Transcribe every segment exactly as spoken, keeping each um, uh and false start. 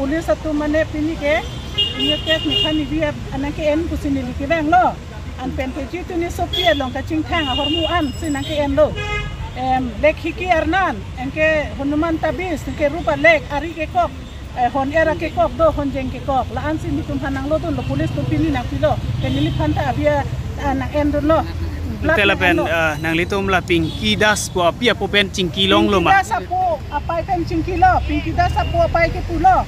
Police atum mane pini ke, ini tek ni khan ni biar anak ke en pusi neli kevanglo. Anpen ke jitu ni sopi along kachingthang ahormu an si nang ke-enlo. Em, lek hiki arnan, anke Hanuman tabis, anke rupa lek, ari kekok, eh, hon er akekok do, hon jeng kekok. La-an si nelitum aphan nanglodunlo, police atum pini nangpilo. Ke neliphan ta abia, ah, nang-endunlo. Te lapen, enlo. Ah, nanglitum la Pinky Das pu api apo pen chingki longlo ma? Pinky Das apo apai pen chingkilo, Pinky Das apo apai ke pulo.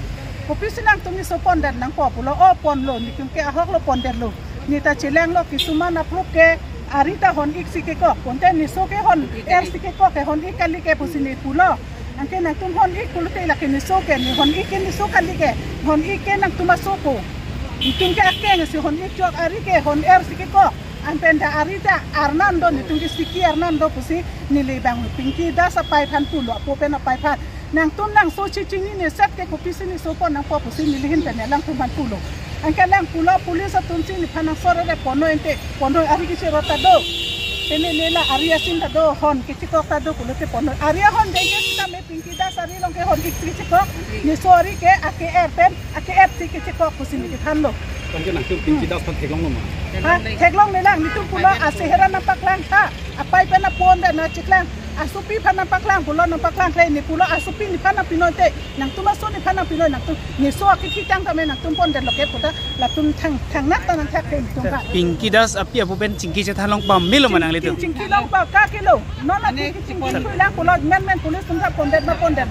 Kopisi nangtum ni so pondet nangpo pulo, o ponlo, nelitum ke ahok lo pondetlo. Neta chelanglo kisuman aprup ke ari ta hon ik si kekok. Konte neso ke hon er si kekok ke hon ik kali ke pusi ne pulo. Anke nangtum hon ik pulote lake neso ke ne hon ik ke neso kali ke. Hon ik ke nangtum aso ko. Nelitum ke akeng si hon ik chok ari ke hon er si kekok. Anpen ta ari ta arnan do nelitum ke siki arnan do pusi neli bang Pinky Das apai aphan pulo apo pen apai aphan. Nangtum nangso chechini ne set ke kopisi ne so pon nangpo pusi neli ahin pen alangtum aphan pulo. Anke alang pulo police atum si neliphan nang sore re pono ente pono ari ke cherot ta do. Ene ne la ari asin ta do hon ke chikok ta do pulote pono. Ari ahon dengke sita me Pinky Das ari along ke hon ik si chikok. Neso ari ke ake er pen ake et si ke chikok pusi ne kethanlo. Anke nangtum Pinky Das aphan theklonglo ma? Ha, theklongle lang nelitum pulo aseheran nangpaklang tha. Apai pen apon da nangchiklang. Asopi aphan nangpaklang pulo nangpaklang kle ne pulo asopi neliphan nangpinoi te. Nangtum aso neliphan nangpinoi nangtum. Neso akithitang tame nangtum pondetlo ke puta latum thang thangnat ta nangthak ke nelitum aphan. Pinky Das api apo pen chingki chethan long pamelo ma nanglitum? Chingki long pa ka kelo. Non ake chingki thui lang pulo men men police atum ta pondet ma pondet.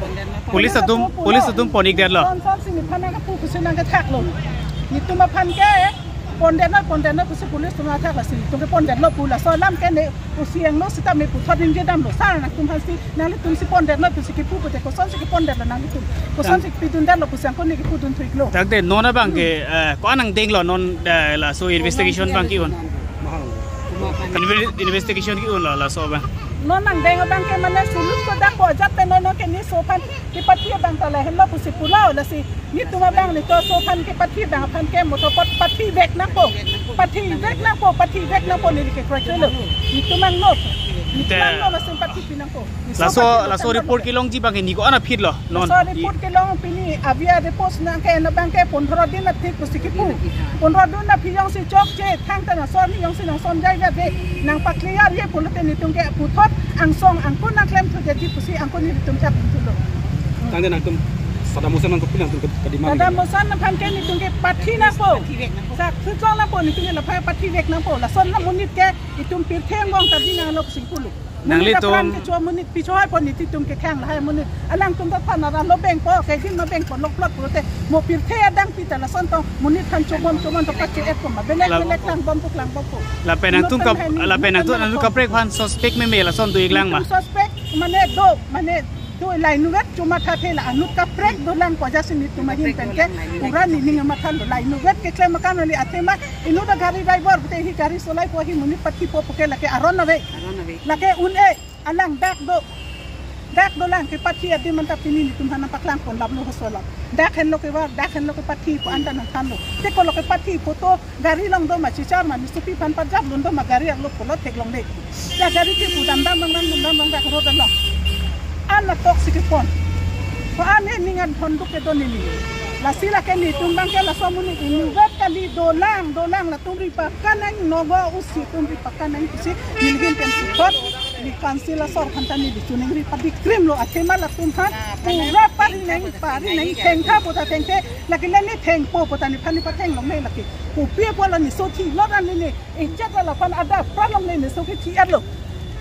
Police atum, police atum pon ikdetlo. Son son si neliphan nangpu pusi nangkethaklo. Nelitum aphan ke pondetnoi pondetnoi pusi police atum nangthak lasi nelitum ke pondetlo pu laso alam ke ne pusi angno sita me puthot ningje damlo sar nangtum aphan si nanglitum si pondetnoi pusi kipu pute koson si kipondetlo nanglitum. Koson si pidundetlo pusi angko ne kipudun thuiklo. Tangte non abang ke, eh, ko-an nangdenglo non, eh, laso investigation abang ke-un? Inve-, investigation ke-unlo laso abang? Non nangdeng abang ke mane sulut ko dak ko ajat pen non ke neso aphan kepathi abang ta lahenlo pusi pulo lasi nelitum abang neto so aphan kepathi abang aphan ke motor pot pathi vek nangpo. Pathi vek nangpo, pathi vek nangpo neli ke kroikre lo. Nelitum angno. Nelitum angno lasi pathi pi nangpo. Laso, laso report kelongji abang ke ne ko-an aphi lo non? Laso report kelong pini abia report nang ke na abang ke pondro din aphi pusi kipu. Pondro din aphi jongsi chokche thangta na son jongsi nang son jai ga de nangpakliar ye pulote nelitum ke puthot angsong angkun nangklem thudetji pusi angkun nelitum chap thulo. Tangte nangtum Saddam Hussein nangtum nangtum ke kadima. Saddam Hussein aphan ke nelitum ke pathi nangpo. Sak thuklong nangpo nelitum ke lapha pathi vek nangpo. Lason na monit ke itum pirthe angbong ta dinang lok singkulu. Nanglitum. Monit apran ke chua monit pichoi pon nelitum ke khang lahai monit. Alangtum ta thana ra lo bengpo, ke din ma bengpo lok plot pulote. Mo pirthe adang pita lason tong monit aphan chobom chobom to pache et ko ma. Belek belek klangbom to klangbompo. Lapen nangtum kap-, lapen nangtum nangtum kaprek aphan suspect meme lason do iklang ma? Suspect mane do, mane do la inutvet chomathathe la anut kaprek dolang ko jasi nelitum ahin pen ke pura nening amatha lo la inutvet keklem akan oli athema inut agari driver pute hi gari solaipo hi monit pathipo puke lake aron ave. Aron ave. Lake un-e alang dak do. Dak dolang kepathi adim anta pini nelitum aphan nangpaklang pon laplo hosola. Dak henlo kevar, dak henlo kepathi pu anta nangthanlo. Te kolo kepathi photo gari along do ma chichar ma nesopi aphan pajap lun do ma gari arlo pulo theklongle. Ya gari ke pu dam dam dam dam dam dam dak road along. An atok si kepon. Ko-an ne ning an thonduk kedo neli. Lasi lake nelitum abang ke laso amonit inutvet kali dolang, dolang latum ri pakanang nogo usi atum ri pakanang pusi neli ahin pen puthot neli council asor aphan ta neli choningri padik krim lo athema latum aphan pura pari nang, pari nang thengtha puta thengthe lake le ne thengpo puta nephan ne patheng longle lake. Kopi apot la neso thilo ra ne ne ejat la laphan ada pra longle neso ke thi-etlo.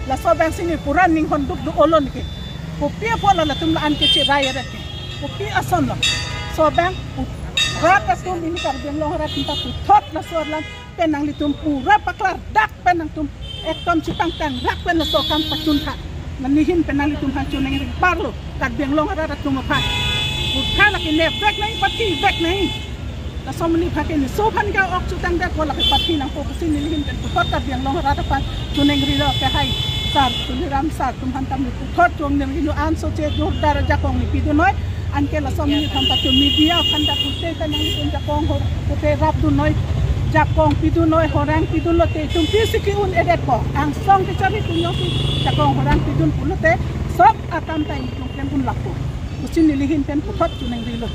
Laso abang si ne pura ning honduk do olo ne ke. Kopi apot la latum la-an ke cherai arat ke. Kopi ason lo. So abang rat atum ini Karbi Anglong arat ta puthot laso alam pen nanglitum pura paklardak pen nangtum ekdom chipangtang rak pen laso akam pachuntha. Mane ahin pen nanglitum aphan choningri parlo Karbi Anglong arat atum aphan. Puthot lake ne vek nang pathi vek nang. Laso amonit aphan ke neso aphan ke ok chutang dak ko lake pathi nangpo pusi neli ahin pen puthot Karbi Anglong arat aphan choningri lo ke hai sar Tuliram sar atum aphan ta neli puthot choningri lo an so che jordar ajakong ne pidunnoi. Anke laso amonit aphan ta cho media aphan ta pute ta nanglitum jakong hor pute rapdunnoi jakong pidunnoi horang pidunlo te itum pisi ke-un-edetpo angsong kechari tum jongsi jakong horang pidun pulote sob akam ta itum klem un lakpo. Pusi neli ahin pen puthot choningri lo.